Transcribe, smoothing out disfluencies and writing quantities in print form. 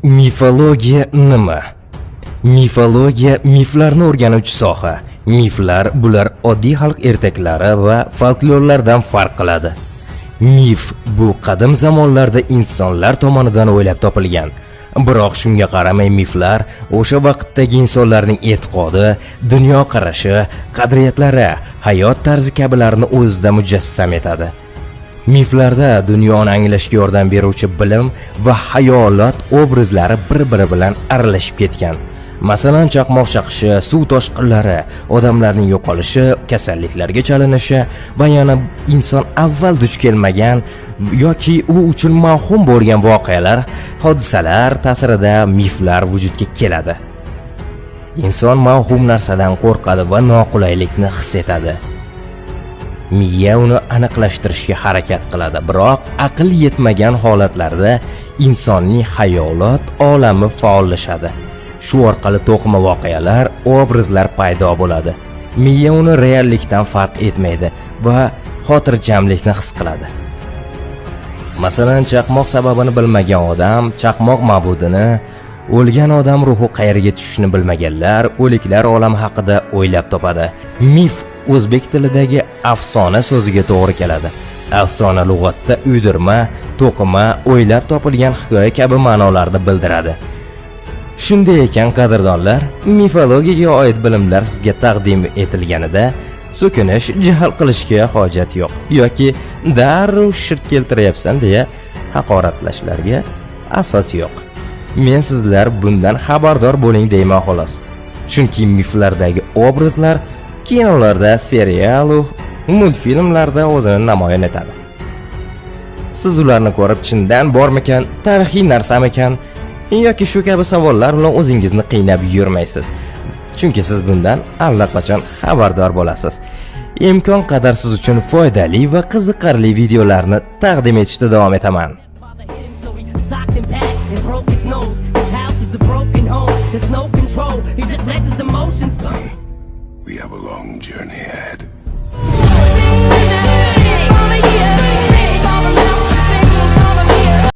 Mifologiya nima? Mifologiya miflarni o'rganuvchi soha. Miflar bular oddiy xalq ertaklari va folklorlardan farq qiladi. Mif bu qadim zamonlarda insonlar tomonidan o'ylab topilgan. Biroq shunga qaramay miflar o'sha vaqtdagi insonlarning e'tiqodi, dunyoqarashi, qadriyatlari, hayot tarzi kabilarni o'zida mujassam etadi. Miflarda dunyoni anglashga yordam beruvchi bilim va hayolot obrazlari bir-biri bilan aralashib ketgan. Masalan, chaqmoq chaqishi, suv toshqinlari, odamlarning yo'qolishi, kasalliklarga chalinishi va yana inson avval duch kelmagan yoki u uchun mavhum bo'lgan voqealar, hodisalar ta'sirida miflar vujudga keladi. Inson mavhum narsadan qo'rqadi va noqulaylikni his etadi. Miya uni aniqlashtirishga harakat qiladi, biroq aql yetmagan holatlarda insonning xayolot olami faollashadi. Shu orqali to'qima voqealar, obrazlar paydo bo'ladi. Miya uni reallikdan farq etmaydi va xotirjamlikni his qiladi. Masalan, chaqmoq sababini bilmagan odam chaqmoq ma'budini, o'lgan odam ruhi qayerga tushishini bilmaganlar o'liklar olami haqida o'ylab topadi. Mif o'zbek tilidagi afsona so'ziga to'g'ri keladi. Afsona lug'atda uydirma, to'qima, o'ylab topilgan hikoya kabi ma'nolarni bildiradi. Shunday ekan, qadrdonlar, mifologiyaga oid bilimlar sizga taqdim etilganida so'kinish, jahl qilishga hojat yo'q yoki darrov shirk keltiryapsan deya haqoratlashlarga asos yo'q. Men sizlar bundan xabardor bo'ling deyman xolos. Chunki miflardagi obrazlar kinolarda, serial, multfilmlarda o'zini namoyon etadi. Siz ularni ko'rib chindan bormikan, tarixiy narsamikan yoki shu kabi savollar bilan o'zingizni qiynab yurmaysiz. Chunki siz bundan allaqachon xabardor bo'lasiz. Imkon qadar siz uchun foydali va qiziqarli videolarni taqdim etishda davom etaman. Father hit him, so he socked him back and broke his nose. His house is a broken home. There's no control. He just lets his emotions go. We have a long journey ahead.